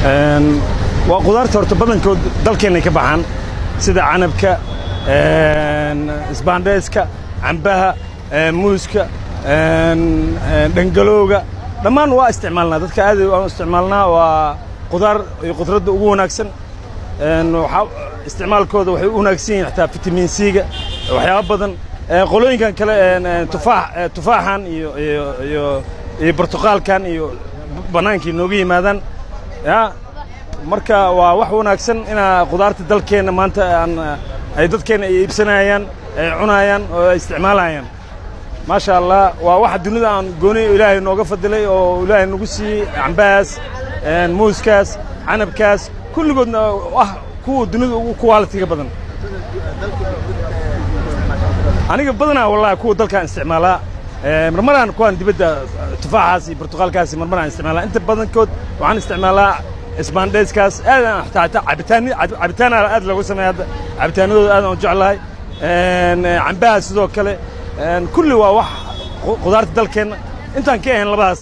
Waa qudaarta horta badankood dalkeennay ka baxaan, sida canabka, isbaandheeska, cambaha, muuska, dhangalowga. Dhammaan waa isticmaalnaa, dadka aad waan isticmaalnaa. Waa qudaar iyo khudradda ugu wanaagsan. Waxaa isticmaalkooda waxay u wanaagsan yihiin xitaa vitamin C-ga, waxyaabo badan. Qolooyinkan kale, tufaax, tufaaxan iyo burtuqaalkan iyo bannaankii nooga yimaadaan ya. Marka waa wax wanaagsan inaa qudaarta dalkeenna maanta aan ay dadkeenna ay iibsanayaan, ay cunayaan oo ay isticmaalayaan. Maasha Allah, waa waxa dunida aan gooni Ilaahay nooga fadilay oo Ilaahay nagu siiyey: cambahaas, muuskaas, canabkaas, kulligoodna ah kuwa dunida ugu quality-ga badan. Aniga badanaa wallahi kuwa dalkaan isticmaalaa. Marmaraan kuwaan dibadda, tufaaxaas iyo burtuqaalkaas marmaraan isticmaalaa. Inta badankood waxaan isticmaalaa isbaandheyskaas aad aan xitaa cabitaan, cabitaana aad loogu sameeya hadda. Cabitaanadooda aad aan u jeclahay. Cambaha sidoo kale. Kulli waa wax qudaarta dalkeenna intaan ka ahayn labadaas.